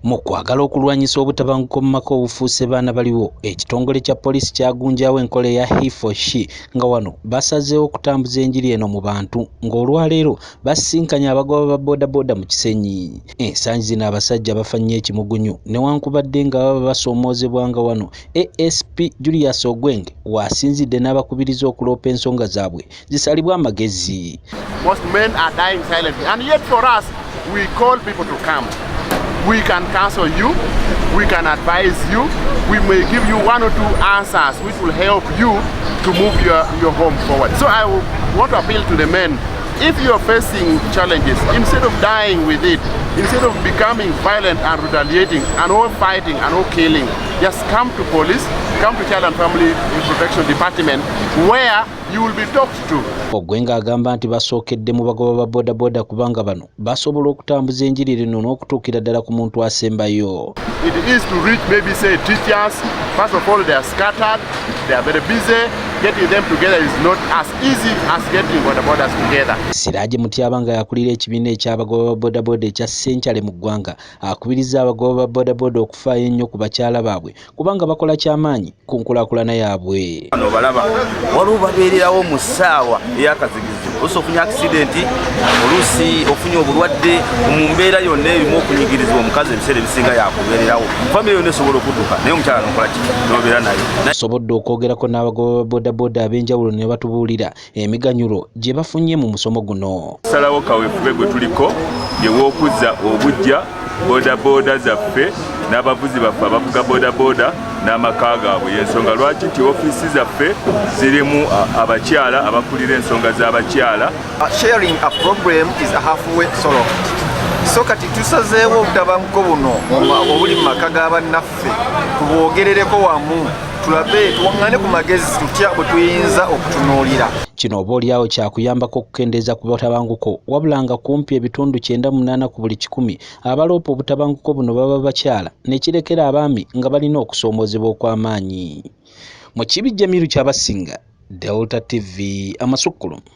Mu kwagala okulwanyisa obutabanguko mu maka obufuuse baana baliwo, ekitongole kya poliisi kyagunjawo enkola eya He for She, nga wano basazeewo okutambuza enjiri eno mu bantu, ng'olwaleero basisinkanye abagoba ba bodaboda mu Kisenyi. Ensangi zino abasajja bafa nnyo ekimugunyu newankubadde nga baba basoomoozebwa, nga wano ASP Julius Ogweng w'asinzidde n'abakubiriza okuloopa ensonga zaabwe zisalibwe amagezi. Most men are dying silently. And yet for us, we call people to come. We can counsel you, we can advise you, we may give you one or two answers which will help you to move your home forward. So I want to appeal to the men: if you are facing challenges, instead of dying with it, instead of becoming violent and retaliating and all fighting and all killing, just come to police, come to Child and Family Protection Department, where you will be talked to. Ogweng agamba nti basookedde mu bagoba ba bodaboda kubanga bano basobola okutambuza enjiri rino n'okutuukira ddala ku muntu asembayo. It is to reach maybe, say, teachers. First of all, they are scattered, they are very busy. Getting them together is not as easy as getting boda bodas together. Siraje Mutyaba, nga yakulira ekibiina eky'abagoba ba bodaboda ekya Sencale mu ggwanga, akubiriza abagoba ba bodaboda okufaayo ennyo ku bakyala baabwe kubanga bakola kyamaanyi ku nkulaakulana yaabwe. Bano balaba waliwo babeererawo mu ssaawa ey'akazigizi. Oluusi ofunye accident, oluusi ofunye obulwadde, mu mbeera yonna erimu okunyigirizibwa, omukazi ebiseera ebisinga yakubeererawo. Famire yonna esobola okudduka, naye omukyala nokola ki? Nobeera naye. Tusobodde okwogerako n'abagoba ba bodaboda ab'enjawulo ne batubuulira emiganyulo gye bafunye mu musomo guno. Salawo kaweefube gwe tuliko yew'okuzza obujja bodaboda zaffe n'abavuzi baffe abavuga bodaboda n'amaka gaabwe. Yensonga lwaki nti ofiisi zaffe zirimu abakyala abakulira ensonga z'abakyala. Sharing a problem is a halfway solved. So kati tusazeewo obutabanguko buno obuli mu maka ga bannaffe tubwogerereko wamu, tulabe, tuwaŋŋane ku magezi tutya bwe tuyinza okutunuulira. Kino oba oliawo kyakuyambako okukendeeza ku butabanguko, wabula nga kumpi ebitundu 98 ku buli 100 abaloopa obutabanguko buno baba bakyala, ne kirekera abaami nga balina okusoomoozebwa okw'amaanyi. Mu kibi Jamiru Kyabasinga, Delta TV, amasukkulumu.